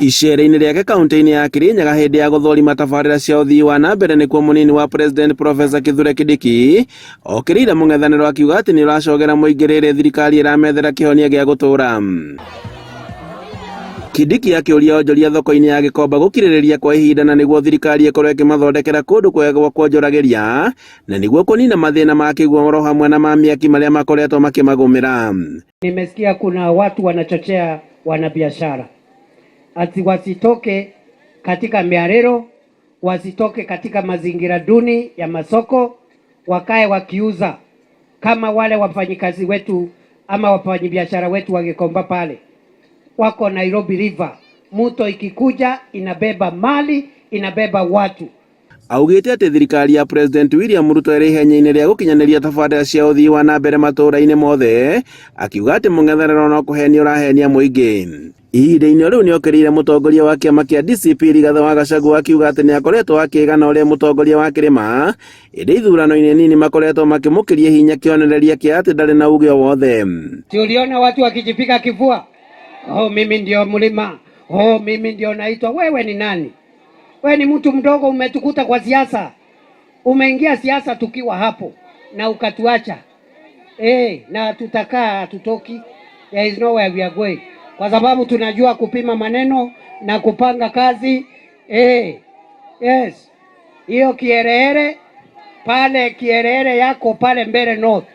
Icera-inĩ rĩake kaunti-inĩ ya Kirinyaga hĩndĩ ya gũthũrima tabarĩra cia ũthii wa na mbere nĩkuo mũnini wa President Professor Kithure Kindiki okĩrĩire mũng'ethanĩro akiuga atĩ nĩ ũracogera mũingĩ rĩrĩ thirikari ĩramethera kĩhonia gĩa gũtũũra. Kindiki akĩũria onjoria thoko-inĩ ya Gĩkomba gũkirĩrĩria kwa ihinda na nĩguo thirikari ĩkorwo ĩkĩmathondekera kũndũ kwega gwa kuonjoragĩria na nĩguo kũnina mathĩna ma kĩguũ oro hamwe na ma mĩaki marĩa makoretwo makĩmagũmĩra. Nimesikia kuna watu wanachochea wanabiashara ati wasitoke katika miarero, wasitoke katika mazingira duni ya masoko, wakae wakiuza kama wale wafanyikazi wetu ama wafanyabiashara wetu wa Gikomba pale wako Nairobi River. Mto ikikuja inabeba mali, inabeba watu. Augĩte atĩ thirikari ya President William Ruto ĩrĩ ihenya-inĩ rĩa gũkinyanĩria tabarĩra cia ũthii wa na mbere matũũra-inĩ mothe, akiuga atĩ mũng'ethanĩro no kũhenia ũrahenia mũingĩ. Ihinda-inĩ o rĩu nĩokĩrĩire mũtongoria wa kĩama kĩa DCP Rigathĩ wa Gachagua akiuga atĩ nĩakoretwo akĩgana ũrĩa mũtongoria wa kĩrĩma, ĩndĩ ithurano-inĩ nini makoretwo makĩmũkĩria hinya kĩonereria kĩa atĩ ndarĩ na uge o wothe. Si uliona watu wakijipiga kifua? Oh, mimi ndio mlima. Oh, mimi ndio naitwa. Wewe ni nani? Wewe ni mtu mdogo, umetukuta kwa siasa, umeingia siasa tukiwa hapo na ukatuacha. Na tutakaa hatutoki. There is nowhere we are going, kwa sababu tunajua kupima maneno na kupanga kazi. Yes, hiyo kiereere pale, kiereere yako pale mbele north,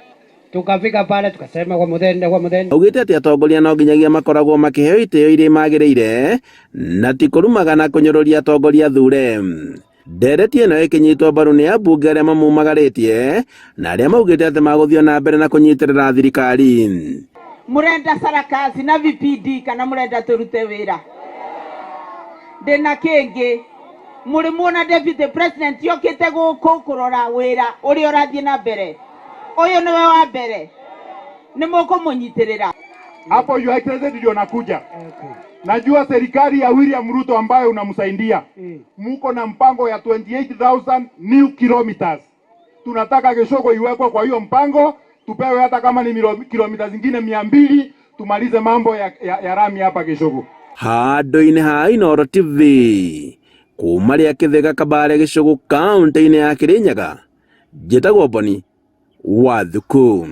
tukafika pale tukasema kwa muthende, kwa muthende. Augĩte atĩ atongoria no nginyagia makoragwo makĩheo itĩo iria magĩrĩire na ti kũrumaga na kũnyũrũria atongoria athure. Ndereti ĩno ĩkĩnyitwo mbaru nĩ ambunge arĩa mamumagarĩtie na arĩa maugĩte atĩ magũthiĩ na mbere na kũnyitĩrĩra thirikari. Murenda sarakasi na VPD kana murenda turute wira? Ndina kingi muri muona deputy president yokite guku kurora wira uria urathie na mbere. Uyu niwe wa mbere, ni mukumunyitirira. Hapo Your Excellency ndio nakuja. Najua serikali ya William Ruto ambayo unamsaidia, muko na mpango ya 28,000 new kilometers. Tunataka Gichugu iwekwe kwa hiyo mpango, tupewe hata kama ni kilomita zingine 200, tumalize mambo ya rami hapa Gichugu. Handũ-inĩ ha Inooro TV kuma rĩa Kĩthĩga Kabare Gĩcũgũ kaunti-inĩ ya Kĩrĩnyaga, njĩtagwo Boni wa Thuku.